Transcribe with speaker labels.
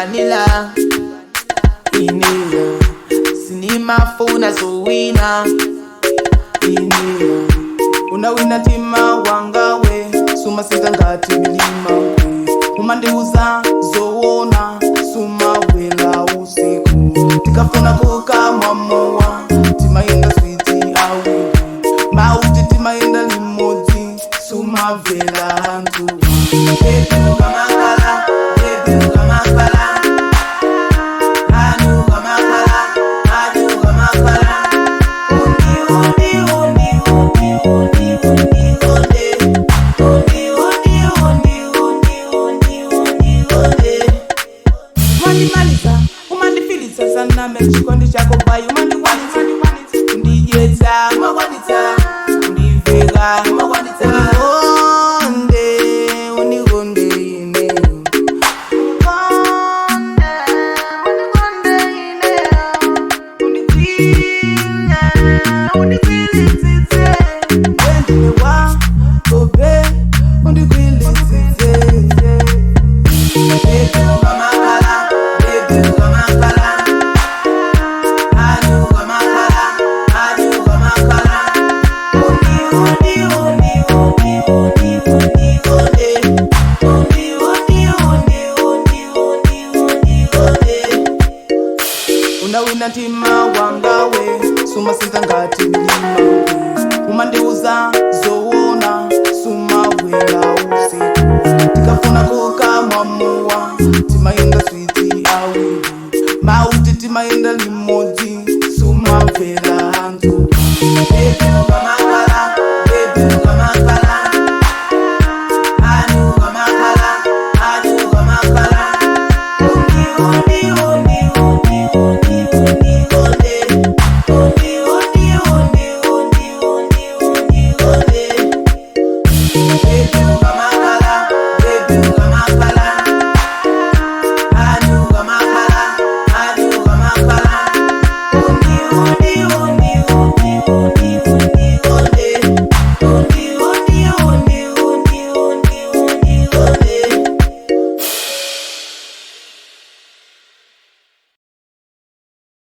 Speaker 1: Vanilla ineyo sinimafuna zowina ineyo unawina tima wangawe sumasita ngati milima we umandiuza zoona sumawela usiku tikafuna kukamwamowa timayenda switi awili mauti timayenda limodzi sumavela anthu. Baby, ukamakala, baby, ukamakala. Anu ukamakala, anu ukamakala. Undi, undi, undi, undi, undi, undi, undi. Undi, undi, undi, undi, undi, undi, undi. Umandimaliza, umandifilitsa saname chikondi chako bai umandikwanitsa undiyetsa umakwanitsa undiveka umakwanitsa unikonde unikonde ine unikonde unikonde ine undigwile undigwilitsitse ndendine wakope undigwilitsitse. Baby, ukamakala, baby, ukamakala. Anu ukamakala, anu ukamakala. Undi, undi, undi, undi, undi, undi, undi. Undi, undi, undi, undi, undi, undi, undi. Unawina mtima wangawe sumasita ngati mlima we umandiuza zoona sumawela usiku tikafuna kukamwamowa timayenda switi awili mauti timayenda limodzi sumamvela anthu. Baby,